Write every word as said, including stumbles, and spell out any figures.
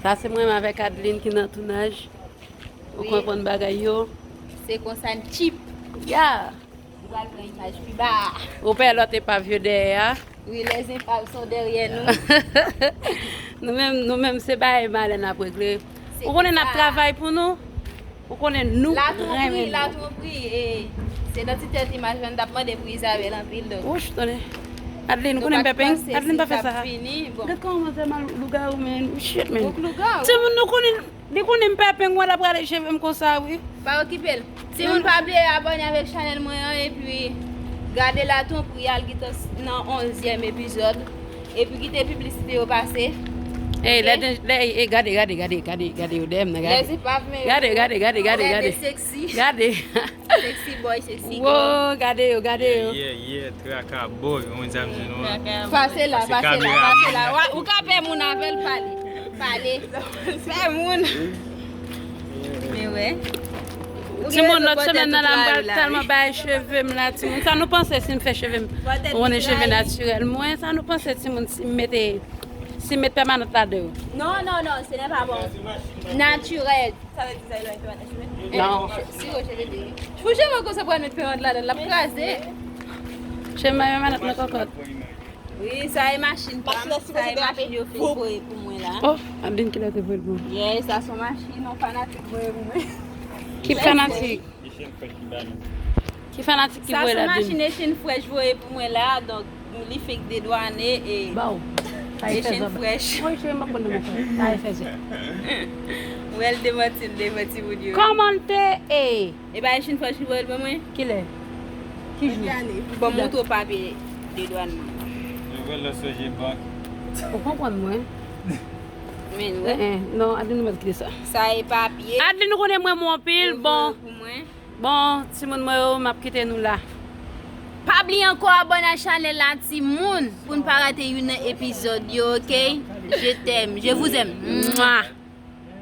La se mwen menm avèk Adeline ki nan tounaj. Ou konprann bagay yo. Se konsa n chip. Ya. Ou pral pran imaj pi ba. Ou pè lòt epav yo dèyè a. Wi, les epav son dèryè nou. Nou menm, nou menm se bagay malè n ap regle. Ou konnen n ap travay pou nou. Ou konnen nou renmen. La twonpri, e se nan ti tèt imaj lan n t ap mande pou Isabelle anpil donk. Wouch, tande. Adeline, ou konnen m pè peng? Adeline pa fè sa. Bon. Gad kòman manzè mal lougawou, men. Shit, men. Bouk lougawou. Timoun, nou konnen, li konnen m pè peng, mwen l ap rale cheve m konsa, wi. Pa okipe l. Timoun, pa bliye abòne avèk chanèl mwen an epi gade la twonpri al gentan nan onzyèm epizòd. Epi kite piblisite yo pase. Ey, lè de, lè, ey, gade, gade, gade, gade, gade yo dèyè m nan, gade. Les epav men. Gade, gade, gade, gade, gade. Seksi. Gade. Seksi boy, seksi girl. Wo, gade yo, gade yo. Yeah, yeah, traka boy, on zam di nou an. Pase la, Pase pase la, kamera. Pase la. Wa- Ou ka pè moun avè l pale. Pale. Pè moun. Men wè. Timoun, lòt semèn nan la, m pral tèlman bay cheve m la, timoun. Sa nou panse si m fè cheve m? Ou konnen cheve natirèl mwen, sa nou panse timoun si m mete, si m met pèmanant ladan yo? Non, non, non, ce n'est pas bon. Naturel. Non. Si yo cheve de. Pou cheve konsa pral met pèmanant ladan, l ap kraze. Cheve m pèmanant nan kòkòt. Wi, sa e machin pa m, sa e machin yo fin voye pou mwen la. Oh, Adeline ki lè te voye l pou mwen. Yeah, sa son machin, yon fanatik voye pou mwen. Ki fanatik? Ki fanatik ki Sa voye son la, Adeline? Machin Echin Fresh voye pou mwen la, donk li fenk dedwane e Baw. Sa e fè Echin zòb. Fresh. Mwen cheve m ap konn nan mwen. Sa e fè zòb. Wè l demanti l devan timoun yo. Kòman l te e? E ba Echin Fresh ki voye l ban mwen? Kilè? Ki jou? Bon, montre w papye dedwanman. Nouvèl la sonje bank. Ou konprann mwen? Men Eh, wè. eh, non, Adeline nou mèt kite sa. Sa e papye. Adeline nou konnen mwen mwen anpil, bon. Pou mwen. Bon, timoun mwen yo, m ap kite nou la. Pa bliye ankò abòne a chanèl la timoun pou n pa rate youn nan epizòd yo, oke? Je t'aime, je vous aime. Mwah.